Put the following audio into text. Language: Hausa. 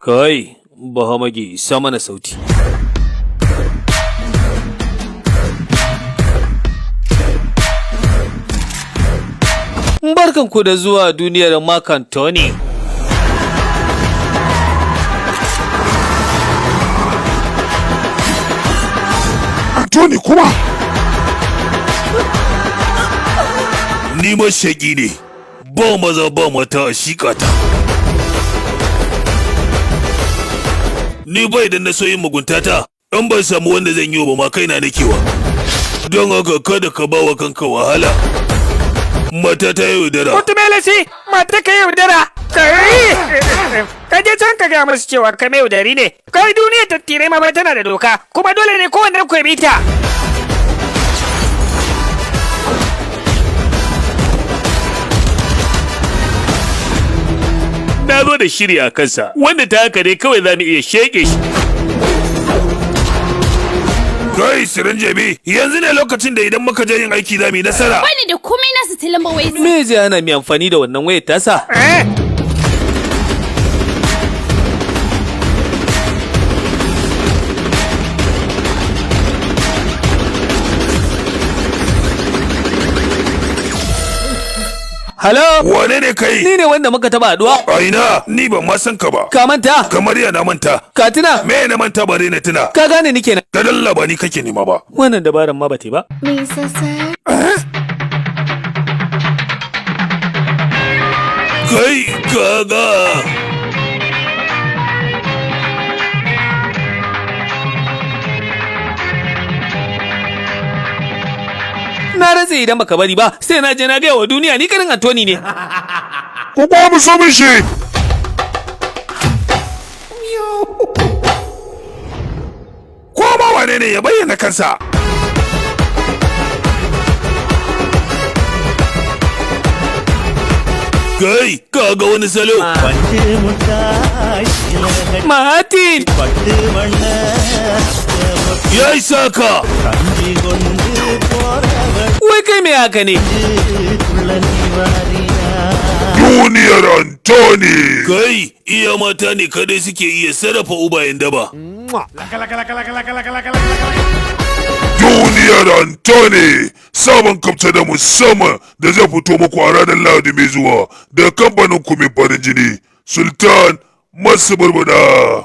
Kai, Bahamage, sa mana sauti. Barkanku da zuwa duniyar Mark Anthony. Anthony kuma! Ni mashaki ne, ba maza ba mata a shikata. Ni ba idan na so yin muguntata, in ban samu wanda zan yi wa ba ma kaina nakewa. Don haka kada ka ba wa kanka wahala. Mata ta yaudara. Mutumelesi, mata ka yaudara. Kai! Ka je can ka gaya musu cewa kai mai yaudari ne. Kai duniyar tattirai ma tana da doka, kuma dole ne kowanne ku ya bi ta. Na zo da shiri a kansa, wanda ta haka ne kawai za mu iya sheƙe shi. Kai, sirin jebi, yanzu ne lokacin da idan muka je yin aiki za mu yi nasara. Bani da komai nasu ta lambar wayar. Me zai hana mai amfani da wannan wayar tasa? Halo? Wane ne kai? Ni ne wanda muka taba haduwa. A ina? Ni ban ma san ka ba. Ka manta? Kamar ya na manta. Ka tuna? Me na manta bare na tuna. Ka gane ni kenan. Ka dalla ba ni kake nema ba. Wannan dabaran ma bate ba. Me sassa? Kai kaga. Na rantse idan baka bari ba sai na je na gaya wa duniya ni karin Anthony ne. Ku ba mu so min shi! Ko ma wane ne ya bayyana kansa? Kai kaga wani salo. Martin! Ya isa ka. Wai kai me haka ne? Duniyar Anthony! Kai iya mata ne kadai suke iya sarrafa ubayen daba. Duniyar Anthony! Sabon kamta da musamman da zai fito muku a ranar Lahadi mai zuwa da kamfanin ku mai farin jini, Sultan Masu Burbuda.